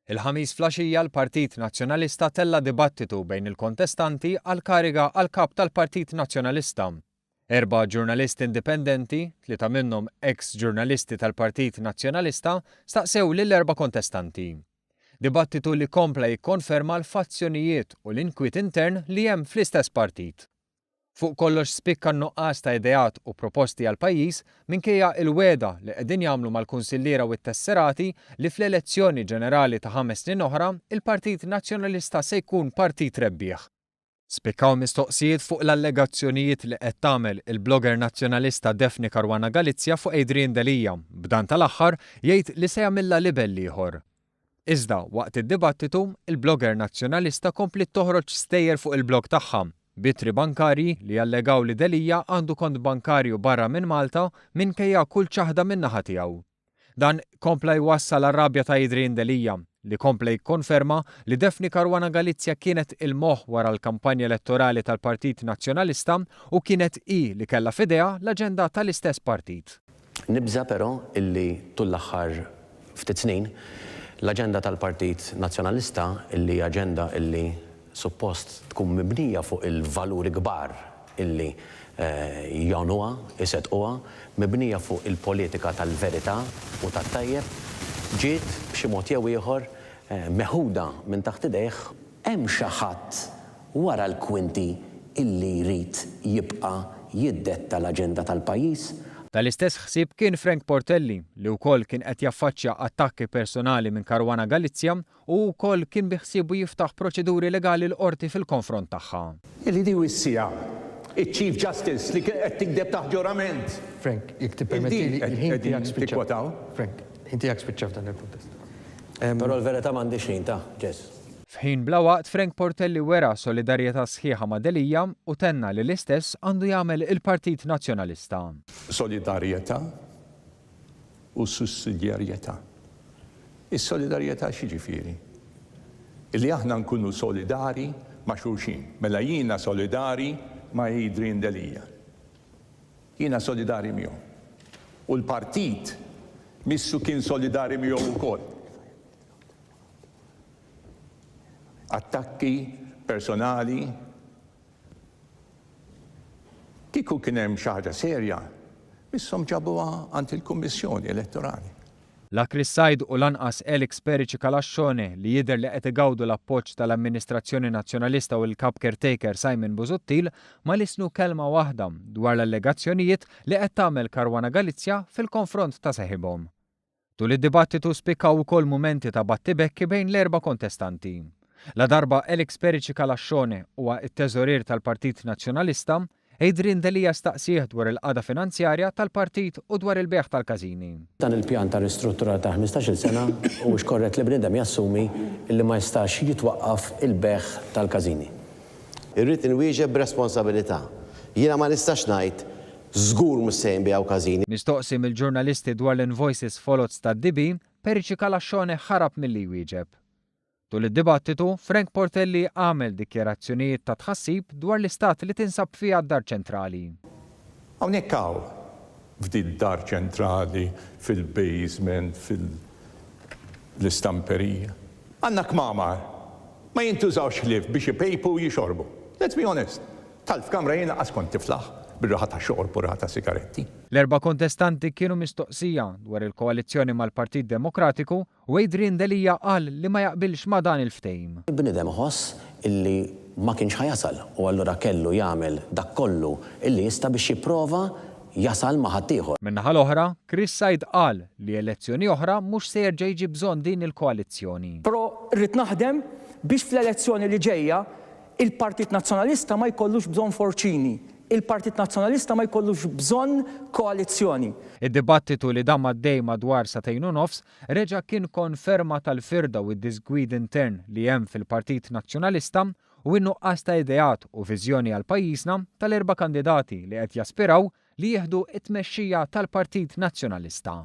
Il-Ħamis filgħaxija l-Partit Nazzjonalista tella' dibattitu bejn il-kontestanti għall-kariga għal kap tal-Partit Nazzjonalista. Erba' ġurnalisti indipendenti, tlieta minnhom eks ġurnalisti tal-Partit Nazzjonalista, staqsew lill-erba' kontestanti. Dibattitu li kompla jikkonferma l-fazzjonijiet u l-inkwiet intern li hemm fl-istess partit. Fuq kollox spikka n-nuqqas ta' ideat u proposti għall-pajjiż minkejja il-wegħda li qegħdin jagħmlu mal-kunsilliera u t-tesserati li fl-elezzjoni ġenerali ta' ħames snin oħra il-Partit Nazzjonalista se jkun partit rebbieħ. Spikkaw mistoqsijiet fuq l-allegazzjonijiet li qed tagħmel il-blogger Nazzjonalista Daphne Caruana Galizia fuq Adrian Delia, b'dan tal-aħħar jgħid li se jagħmilha libell ieħor. Iżda, waqt id-dibattitu, il-blogger Nazzjonalista kompliet toħroġ stejjer fuq il-blog tagħha, b'ittri bankarji li jallegaw li Delia għandu kont bankarju barra minn Malta minkejja kull ċaħda min-naħa tiegħu. Dan kompla jwassal għar-rabja ta' Adrian Delia, li kompla jikkonferma li Daphne Caruana Galizia kienet il-moħħ wara l-kampanja elettorali tal-Partit Nazzjonalista u kienet hi li kellha f'idejha l-aġenda tal-istess partit. Nibża' però illi tul l-aħħar ftit snin, l-aġenda tal-Partit Nazzjonalista, illi hija aġenda illi suppost tkun mibnija fuq il-valuri kbar illi jgħonuha, iseddquha, mibnija fuq il-politika tal-verità u tat-tajjeb, ġiet b'xi mod jew ieħor meħuda minn taħt idejh. Hemm xi ħadd wara l-kwinti illi jrid jibqa' jiddetta l-aġenda tal-pajjiż. Tal-istess ħsieb kien Frank Portelli, li wkoll kien qed jaffaċċja attakki personali minn Caruana Galizia u hu wkoll kien bi ħsiebu jiftaħ proċeduri legali l-Qorti fil-konfront tagħha. Illi di wissieha iċ-Chief Justice li kien qed tigdeb taħt ġurament. Frank, jekk tippermettili, il-ħin tiegħek spiċċa. Frank, il-ħin tiegħek spiċċa f'dan il-kuntest. Però l-verità m'għandix ħin ta', Ġes. F'ħin bla waqt Frank Portelli wera solidarjetà sħiħa ma' Delia u tenna li l-istess għandu jagħmel il-Partit Nazzjonalista. Solidarjetà u sussidjarjetà. Is-solidarjetà x'jiġifieri? Illi aħna nkunu solidari ma' xulxin. Mela jiena solidari ma' Adrian Delia. Jiena solidari miegħu. U l-partit missu kien solidari miegħu wkoll. Attakki personali. Kieku kien hemm xi ħaġa serja, misshom ġabuha għand il-Kummissjoni Elettorali. La Chris Said u lanqas Alex Perici Calascione li jidher li qed igawdu l-appoġġ tal-amministrazzjoni Nazzjonalista u l-Kap Caretaker Simon Busuttil ma lissnu kelma waħda dwar l-allegazzjonijiet li qed tagħmel Caruana Galizia fil-konfront ta' seħibhom. Tul id-dibattitu spikkaw ukoll mumenti ta' battibekki bejn l-erba' kontestanti. Ladarba Alex Perici Calascione huwa t-teżorier tal-Partit Nazzjonalista, Adrian Delia staqsieh dwar il-qagħda finanzjarja tal-partit u dwar il-bejgħ tal-każini. Dan il-pjan ta' ristrutturar ta' ħmistax-il sena huwiex korrett li bniedem jassumi li ma jistax jitwaqqaf il-bejgħ tal-każini? Irrid inwieġeb b'responsabilità. Jiena ma nistax ngħid Żgur mhux se jinbiegħu każini. Mistoqsi mill-ġurnalisti dwar l-invoices foloz tad-DB, Perici Calascione ħarab milli jwieġeb. Tul id-dibattitu, Frank Portelli għamel dikjarazzjonijiet ta' tħassib dwar l-istat li tinsab fiha d-Dar Ċentrali. Hawnhekk hawn, f'did-Dar Ċentrali, fil-basement, fil-istamperija, għandna kmamar ma jintużawx ħlief biex ipejpu u jixorbu. Let's be honest. Dħalt f'kamra jien lanqas kont tiflaħ bir-riħa ta' xorb u riħa ta' sigaretti. L-erba' kontestanti kienu mistoqsija dwar il-koalizzjoni mal-Partit Demokratiku u Adrian Delia qal li ma jaqbilx ma' dan il-ftehim. Il-bniedem iħoss illi ma kienx ħa jasal u allura kellu jagħmel dak kollu illi jista' biex jipprova jasal ma' ħaddieħor. Min-naħa l-oħra, Chris Said qal li elezzjoni oħra mhux se jerġa' jiġi bżonn din il-koalizzjoni. Però rrid naħdem biex fl-elezzjoni li ġejja Il-Partit Nazzjonalista ma jkollux bżonn forċini. Il-Partit Nazzjonalista ma jkollux bżonn koalizzjoni. Id-dibattitu li dam għaddej madwar sagħtejn u nofs reġa' kien konferma tal-firda u d-diżgwid intern li hemm fil-Partit Nazzjonalista u n-nuqqas ta' ideat u viżjoni għal pajjiżna tal-erba' kandidati li qed jaspiraw li jieħdu t-tmexxija tal-Partit Nazzjonalista.